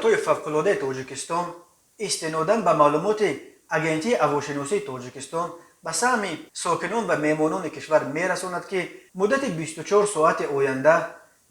Ҳолатҳои фавқулодаи Тоҷикистон, истинодан ба маълумоти Агентии ҳавошиносии Тоҷикистон, ба самъи сокинон ва меҳмонони кишвар мерасонад, ки муддати 24 соати оянда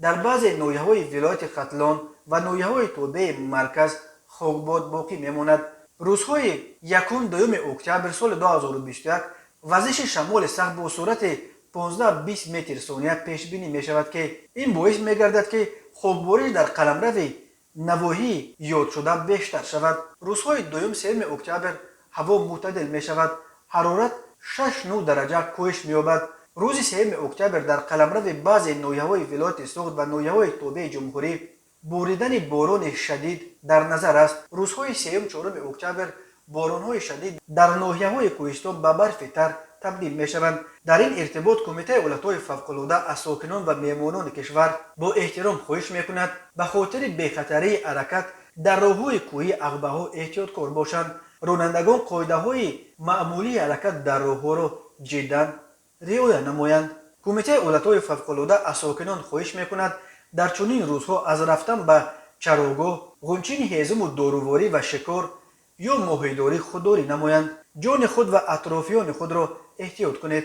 дар баъзе ноҳияҳои вилояти Хатлон ва ноҳияҳои тобеи марказ хокбод боқӣ мемонад. Рӯзҳои 1-2 октябр соли 2021 вазиши шамоли сахт бо суръати 15-20 метр сония пешбинӣ мешавад, ки ин боис мегардад, ки хокбориш дар қаламрави навоҳии ёдшуда бештар шавад. Рӯзҳои 2-3 октябр ҳаво мӯътадил мешавад, ҳарорат 6-9 дараҷа коҳиш меёбад. Рӯзи 3 октябр дар қаламрави баъзе ноҳияҳои вилояти Суғд ва ноҳияҳои тобеи ҷумҳурӣ боридани борони шадид дар назар аст. Рӯзҳои 3-4 октябр боронҳои шадид дар ноҳияҳои кӯҳистон ба барфи тар табдил мешаванд. Дар ин иртибот Кумитаи ҳолатҳои фавқулода аз сокинон ва меҳмонони кишвар бо эҳтиром хоҳиш мекунад, ба хотири бехатарии ҳаракат дар роҳҳои кӯҳии ағбаҳо эҳтиёткор бошанд. Ронандагон қоидаҳои маъмулии ҳаракат дар роҳҳоро ҷиддан риоя намоянд. Кумитаи ҳолатҳои фавқулода аз сокинон хоҳиш мекунад, дар чунин рӯзҳо аз рафтан ба чарогоҳ, ғунчини ҳезуму доруворӣ ва шикор ё моҳидорӣ худдорӣ намоянд. Ҷони худ ва атрофиёни худро эҳтиёт кунед.